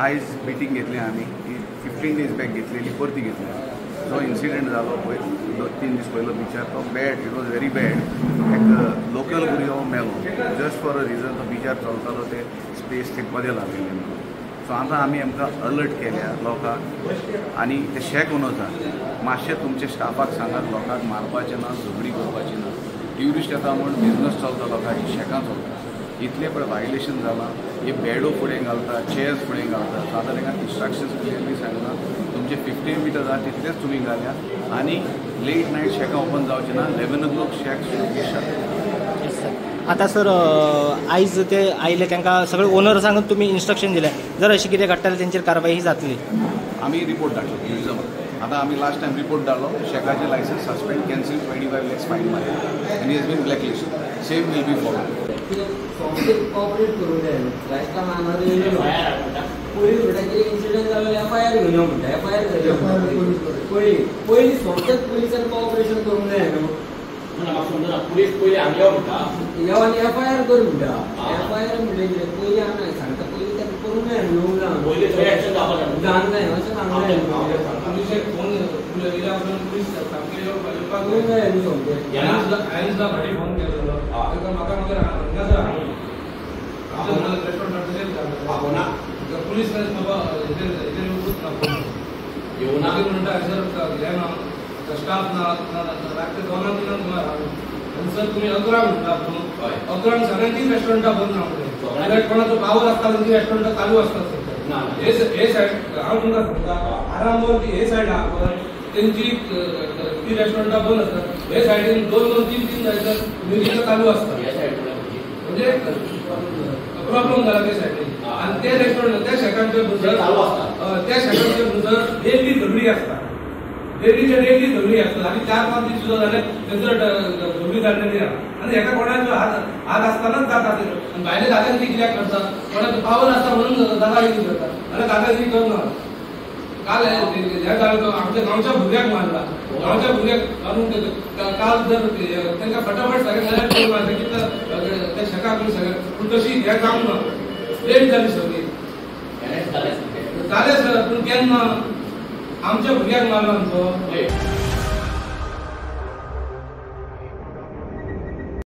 आयज मिटींग घेतली आमी, ही 15 डेज बॅक घेतलेली, परती घेतली. जो इन्सिडंट जालो पळय 2-3 दीस पयलो बिचार, तो bad, it was very bad. एक लोकल भुरगो मेलो जस्ट फॉर अ रिजन, तो बिचार चलतालो ते स्पेस ते कदेल लागलेले म्हणून. सो आतां आमी आमकां अलर्ट केल्या लोकांक आनी ते शॅक ओनर्सांक मातशें तुमच्या स्टाफाक सांगात लोकांक मारपाचें ना, झगडी करपाची ना. ट्युरिस्ट येता म्हूण बिजनस चलता, लोकांची शॅकां चलता. इतलें पळय वायलेशन जालां, हे बेडो फुडें घालता, चेयर्स फुडें घालता. सो आतां तांकां इन्स्ट्रक्शन्स क्लियरली सांगलां, तुमचे 15 मिटर्स आहा तितलेच तुमी घालया आनी लेट नायट शॅकां ओपन जावचें ना. 11 o'clock shack should be shut. आतां सर आयज ते आयले तांकां सगळे ओनर्सांक तुमी इन्स्ट्रक्शन दिलें, जर अशें कितें घडटा जाल्यार तेंचेर कारवाय ही जातली. आमी रिपोर्ट धाडलो टुरिजमाक. आतां आमी लास्ट टायम रिपोर्ट धाडलो, शॅकाचें licence suspend, cancel, 25 lakhs fine मारली आनी has been blacklist. Same will be follow. संस्थेक कॉपरेट करूंक जाय. लास्ट टायम हांगा येयलो पुलीस म्हणटा कितें इन्सिडंट जालो एफ I R घेवन यो म्हणटा, एफ I R पयलीं पयलीं संस्थेक पुलिसान कॉपरेशन करूंक जाय न्हू. पुलीस पयलीं हांगा यो म्हणटा, यो आनी एफ I R कर म्हणटा. एफ I R म्हणलें कितें पयलीं हांगा सांगता, पयलीं ताका करूंक जाय न्हू, येवंक जाय पयलीं थंय एक्शन जावपाक जाय, जावंक जाय अशें सांगलें. पुलिशेक फोन येयल्या उपरांत पुलीस सामकें करूंक जाय न्हू सोमतें. हांवें सुद्दां फाटीं फोन केलेलो ताका, म्हाका मागीर हांगासर हाडून रेस्टॉरंटार तशेंच आपोवना पुलीस बाबा हेजेर येवकूच ना, फोन येवना म्हणटा सर हें ना, स्टाफ ना, रातचे 2-3 सुमार हाडून. आनी सर तुमी 11 म्हणटा, 11 सगळ्यांचीच रेस्टॉरंटां बंद ना म्हणलें, कोणाचो पावर आसता तेंची रेस्टॉरंटां चालू आसतात. हे सायड हांव तुमकां सांगता, आरांबोल हे सायड आहा पळय तेंची ती रेस्टॉरंटां बंद आसतात. हे सायडीन 2-2, 3-3 जायसर म्युजीक चालू आसता, म्हणजे प्रॉब्लम जाला ते सायडीन. आनी ते रेस्टॉरंट त्या शॅकांच्या भितर चालू आसता, त्या शॅकांच्या भितर डेली झगडी आसता, डेलीच्या डेली झगडी आसता. आनी 4-5 दीस सुद्दां जाले थंयसर झगडी जाल्लेली आहा. आनी हेका कोणाचो हात आसतानाच जाता ते. आनी भायले दादागिरी कित्याक करता, कोणाचो पावर आसता म्हणून दादागिरी करता, जाल्यार दादागिरी करना. काल हें जालें, तो आमच्या गांवच्या भुरग्याक मारला, गांवच्या भुरग्याक मारून काल जर तांकां फटाफट सगळें जाल्यार कितलें त्या शॅकाक सगळें, पूण तशी हें जावंक ना, लेट जाली सगळी जालें सर. पूण केन्ना आमच्या भुरग्याक मारला न्हू तो.